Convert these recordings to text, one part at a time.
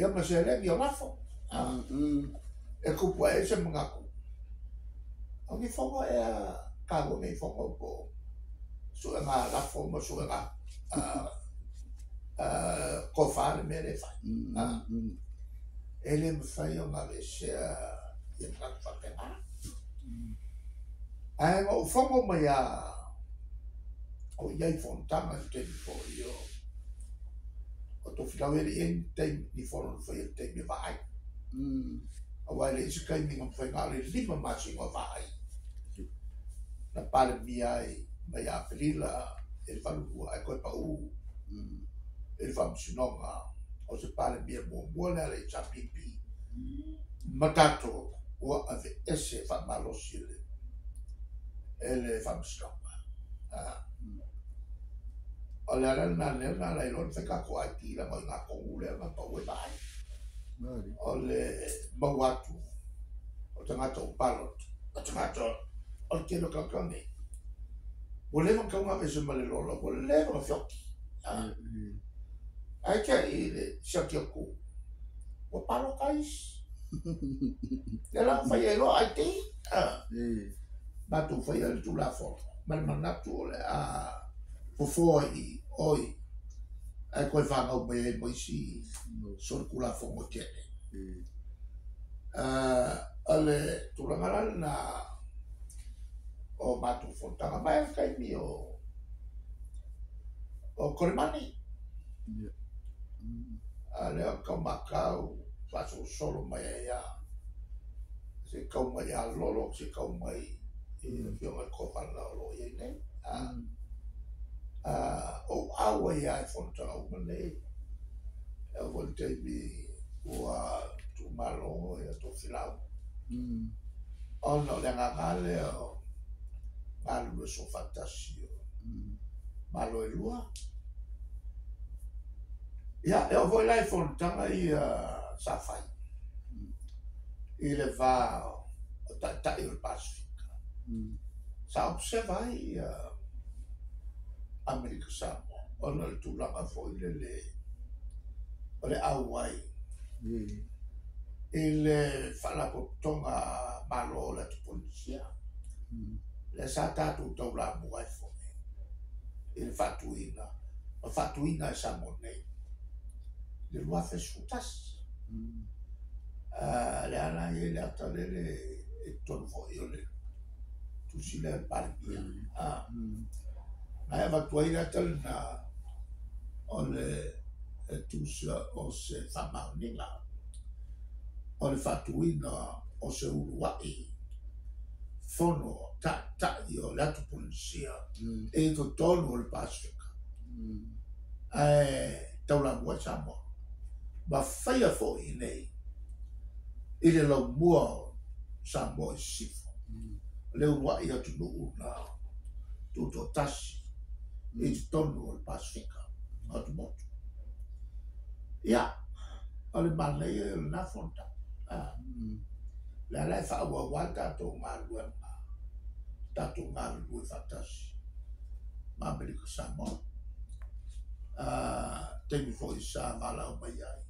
Ia ma seleni o lafo. E kupu ae ai se manatu. O ni fono ea taua nei fono po o suega lafo ma suega tofa le mea lea e fai. E le mafai ona aveesea ia manatu faapena. Ae na ou fono mai lava o i ai i fonotaga i le taimi foi o o Tofilau e le i i ai ni taimi, ni fono na faia i le taimi o Vaai. Aua e leai se taimi na mafai, na o le 5 masina o Vaai na Palemia ai mai ia Aperila i le 82 ae toe pau i le Faamasinoga o se Palemia muamua lea a le HRPP ma tatou ua aveese faamalosi e le Faamasinoga. O le ala lena lea na ala ai loa ona fai tatou ID leaga o i ina tonu lea na pau ai Vaai. O le maua atu o tagata ua palota, o tagata o le tele o tagata nei, ua leva ona tatau ona aveese ma le lola, ua leva ona feoti. Ae te i le siaki atu, ua palota isi. Lea la na fai ai loa ID. Matou faia le Tulafono ma le manatu o le a fofo ai i oi ae toe fanau mai ai ma isi solitulafono e tele. O le tulaga la lena o matou fonotaga mai le taimi o Kolemani. A lea o tau matau faasolosolo mai ai lava se i tau mai ia Lolo, se i tau mai i le Afioga i le Kovana o lo o i ai nei. Ou auai lava i fonotaga uma nei. E oo foi i le taimi ua tuumalo ia Tofilau, ona o le agaga lea o galulue soofaatasi o Malo e lua. Ia, e oo foi la i fonotaga ia sa fai i le va o Taitai o le Pasefika, sa observe ai ia Amerika Samoa ona o le tulaga foi lele o le auai i le Faalapotopotoga Malo o le Atu Polenisia, lea sa tatou taulamua ai foi i le faatuina ma faatuina e Samoa nei i le 2011. Lea la e i ai le ata lele i totonu foi o le tusi lea a le Palemia. Na e avatu ai le ata lena o le tusa o se faamaoniga o le faatuina o se uluai fono taitai o le Atu Polenisia i totonu o le Pasefika. Ae taulamua ai Samoa. Ma faia foi i nei i le laumua o Samoa i Sisifo. Le uluai atunuu na tutoatasi i totonu o le Pasefika atumotu. Ia, o le manaia o lena fonotaga. Lea la e faaauau lava tatou galuega, tatou galulue faatasi ma Amerika Samoa. Taimi foi sa valaau mai ai.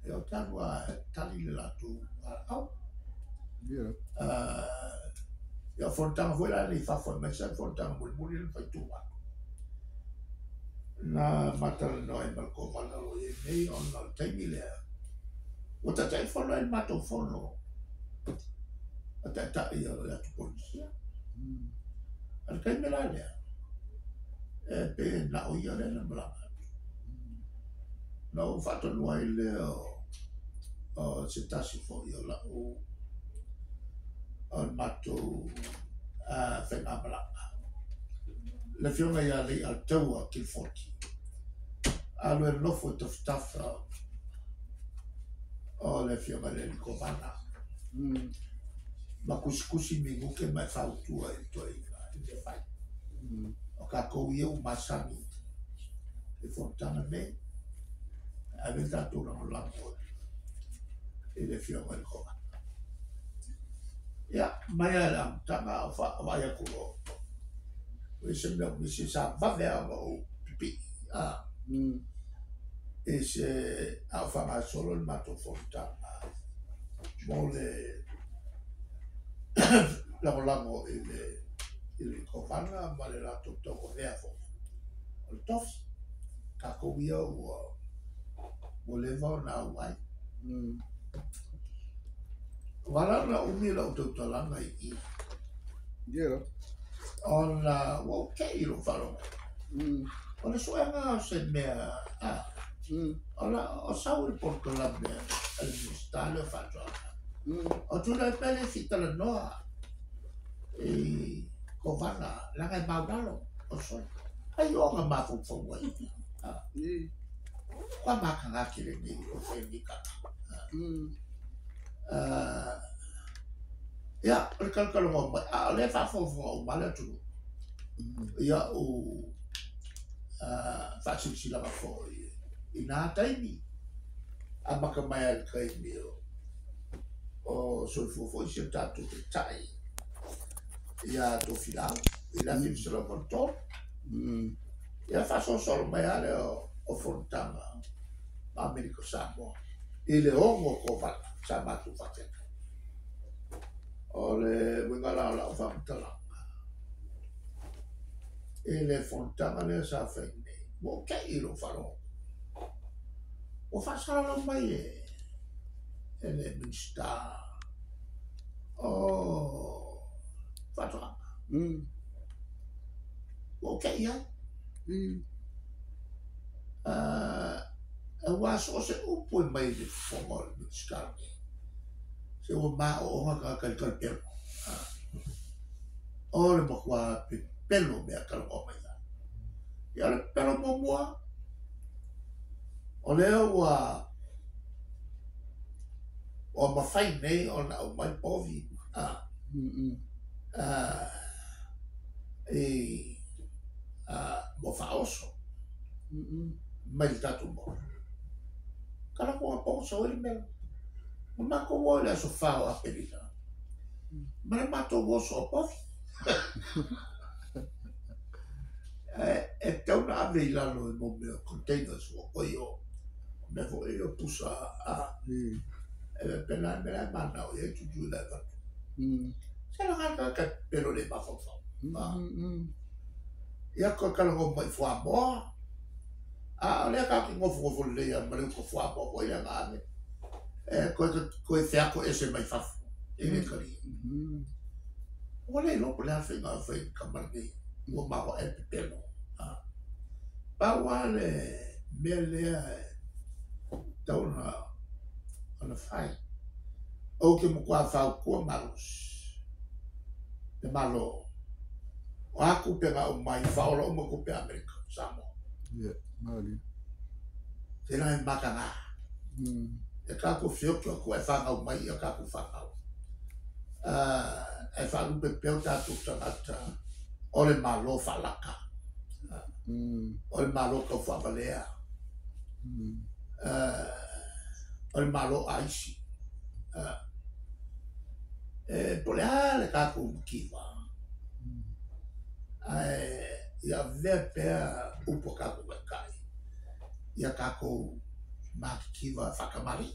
E o te alu lava e tali le latou valaau. Ia, o fonotaga foi la nei i fafo aemaise lava le fonotaga mulimuli lea na fai i Tuvalu. Na matalanoa ai ma le Kovana o lo o i ai nei ona o le taimi lea ua Taitaifono ai le matou fono a Taitai o le Atu Polenisia. A le taimi la lea, e pe na o ia lea na malaga atu. Na ou faatonua ai lea o se tasi foi o lau o le matou faigamalaga, le Afioga ia Leiataua Kilifoti, alu e nofo i tafatafa o le Afioga i le alii Kovana ma tusitusi minute ma e fautua i le toeaina i mea fai. O tatou ia ua masani i fonotaga nei, ave le tatou lagolago i le Afioga i le Kovana. Ia, mai lava i le amataga o vaai atu loa, o se mea o misi sa vave lava ona ou pipii. I se a o faagasolo le matou fonotaga mo le lagolago i le Kovana ma le latou tauavea foi o le tofi. Tatou ia ua leva ona auai. Ua ala ona umi lau tautalaga i i. Ona ua ou te'i i lou faalogo. O le suega o se mea, o sau i le polokalame a le Minisita lea o Faatoaga. O tulai pea le isi talanoa i Kovana, leaga e maulalo o soli. Ai o nga mafaufau ai. Kua makaga tele nei o fai kata. Ia, o le kalakalaga mai, a o le faafogafoga uma le atunuu. Ia o faasilasila foi i nā taimi. A maka mai ai le taimi o soifua foi si o tatou taitai ia Tofilau i le 1983. Ia faasolosolo mai lava lea o fonotaga ma Amerika Samoa i le 6 Kovana sa matou faafeagai. O le uiga la o lau faamatalaga i le fonotaga lea sa fai nei, ua ou te'i i lou faalogo. Ua faasalalau mai e le Minisita o Faatoaga. Ua ou te'i ai. Aua so o se upu e mai le fofoga o le Minisita lenei, se ua maooga tagata i le talapelo. O le matua pepelo mea talanoa mai ai. Ia o le pepelo muamua, o lea ua mafai nei ona aumai povi i mo faaoso mai le tatou motu. Kala kua poso ai le mea. Ma matou o i le aso 4 o Aperila. Ma le matou oso o povi. E tau na ave i lalo i mo mea containers o oi o mea foi o pusa e pena mea mana o ia tutu le avatu. Se la ka ka pelo le mafaufau. Ia ko kala ngo mai fuamoa. A o lea ka ki ngofo ngofo le ia ma le uka fuamoa foi le ngane. E koe feako ese mai fafo. E le kali. Ua le iloa po o le a faiga fai kamani ua maua e pepelo. Pau lava le mea lea e tatau ona fai. Ou te matua fautua malosi le Malo. O a tupe na aumai, faaola uma tupe a Amerika, Samoa. Ia, malie. Se la e makaga. E tatou feoki atu e fanau mai ia tatou fanau. E faalupe pea o tatou tagata o le Malo faalaka. O le Malo taufaavalea. O le Malo aisi. E po o le a le tatou mativa. Ae ia avea pea upu a tatou taitai. Ia tatou matitiva faakamali'i.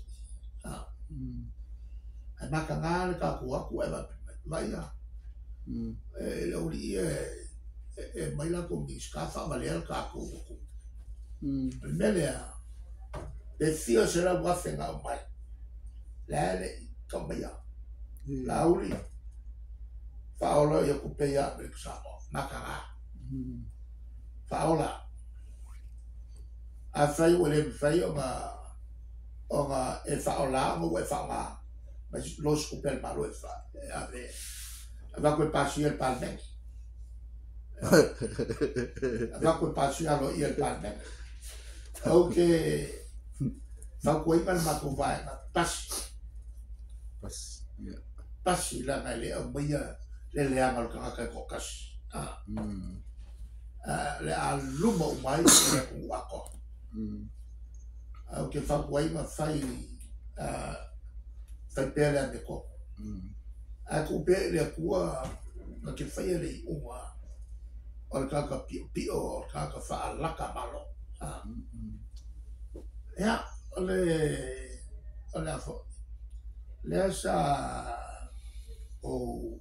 Ae makaga le tatou atu e vaai ia. E le aualii ia e mai latou Minisita faavalea le tatou atunuu. O le mea lea, pe fia 100,000 na aumai, lea e le i taumaia. Lauli, faaola ia tupe ia Amerika Samoa, makaga. Faaola. Afai ua le mafai ona e faaola ona ua e faaaoga mai losi tupe a le Malo e ave avatu e pasia le Palemene. Avatu e pasia aloaia le Palemene. Ou te fautuaina le matou vaega, pasi. Pasi. Ia. Pasi leaga e le aumaia le leaga o le tagata e toatasi. Le a luma uma ai le atunuu atoa. Ou te fautuaina fai fai pea le amiotonu. Ae tuu pea i le Atua na te faia le iuga o le tagata piopio, o le tagata faalaka malo. Ia, o le o le a foi lea sa ou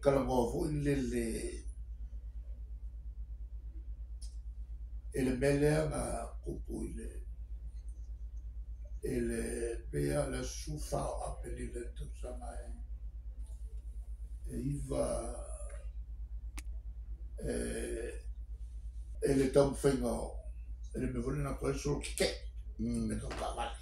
talanoa foi lele i le mea lea na tupu i le i le pei lava o le aso 14 o Aperila i le tausaga e 9 e le taumafaiga o le mea foi lea na taua ai le solo tetee i mea tau taavale.